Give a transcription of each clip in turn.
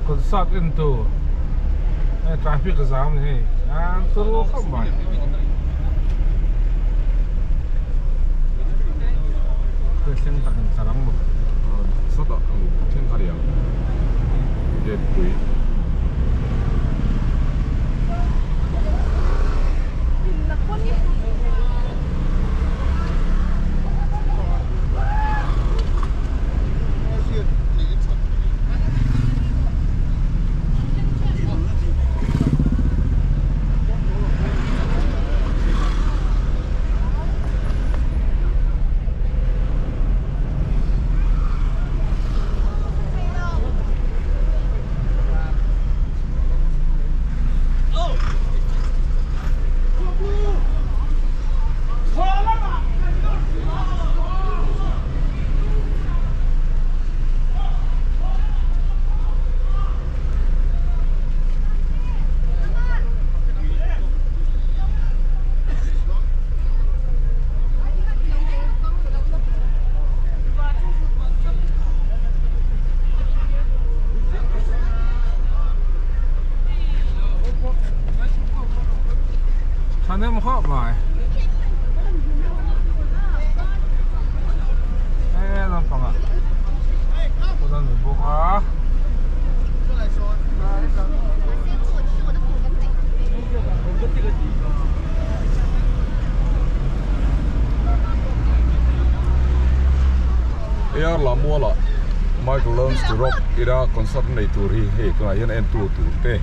Concert en tu hei traffic a zam a ni hei an turu khawp mai. Thleng tak in tlar ang maw. Sawtah thleng kha ni ang gate pui. Thahnem khawp mai. He lampangah pawn a ni bawk a. AR Lamuala Michael Learns to Rock ira concert nei tur hi hei tunah hian en tu tur te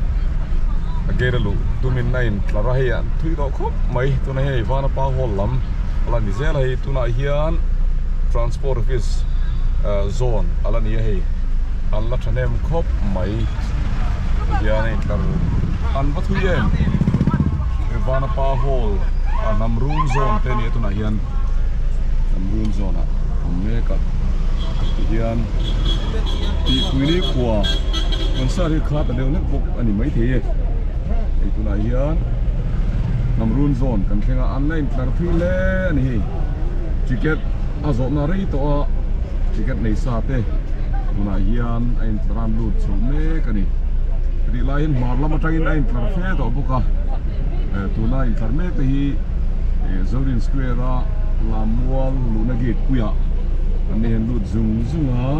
a gate a luh tumin a in tlar a hei an thui tawh khawp mai tunah hian hei Vanapa hall lam a la ni zel a hei tunah hian transport office zone a la ni a hei an la thahnem khawp mai tihian a in tlar an va thui em Vanapa hall a hnam run zone te a ni a tunah hian hnam run zone ah a awm mek a tihian tihpui ni khua concert hi kha ta deuh hlek bawk a ni maithei e hei tunah hian hnam run zone kan thleng a an la intlar thui hle a ni hei ticket a zawhna rei tawh a ticket nei sa te tunah hian a intlar a an lut chho mek a ni tih lai hian hmar lam atangin a intlar fe tawh bawk a tuna intlar mek te hi Zorin Square a Lammual luhna gate puiah an ni hian lut zung zung a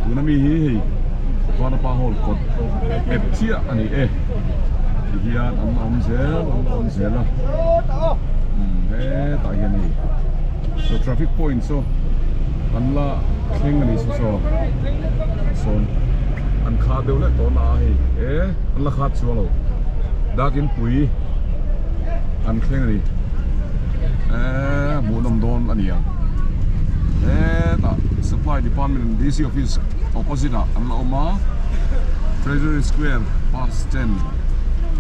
tuna mi hi hei Vanapa hall kawt ep chiah a ni e tihian an la awm zel an la awm zel a hetah hian hei so traffic point saw an la thleng a ni saw saw sawn an kha deuh leh tawh na a hei e an la khat chuang lo dakin pui an thleng a ni eee hmuhnawm dawn a ni ang hetah supply department D_C office opposite ah an la awm a treasury square bus stand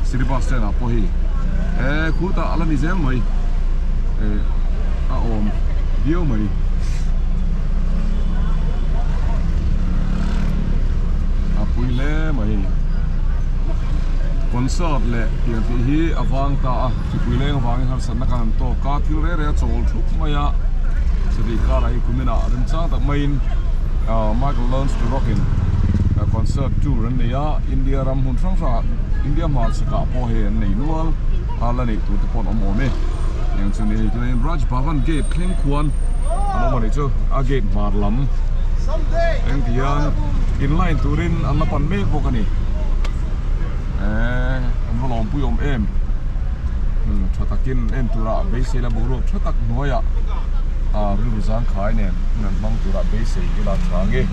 city bus stand ah pawh hei eee khutah a la ni zel mai eh a awm viau mai. A pui hle mai concert leh tiang tih hi a vang ta a mipui leng avangin harsatna kan han tawk a thil reng reng a chawl thup mai a chutih karah hi kuminah remchang tak maiin ah Michael Learns to Rock in concert tour an nei a India ram hmun hrang hrangah India hmarchhakah pawh hei an nei nual a la neih tur te pawh an awm awm e eng chu ni hei tunah Raj Bhavan gate thleng khuan an awm a nih chu a gate hmar lam eng ti hian in line turin an la pan mek bawk a ni eee an va lawmpui awm em tha takin en turah beisei la boruak tha tak hnuaiah ah rilru zangkhai nen hun an hmang turah beisei ila tha nge.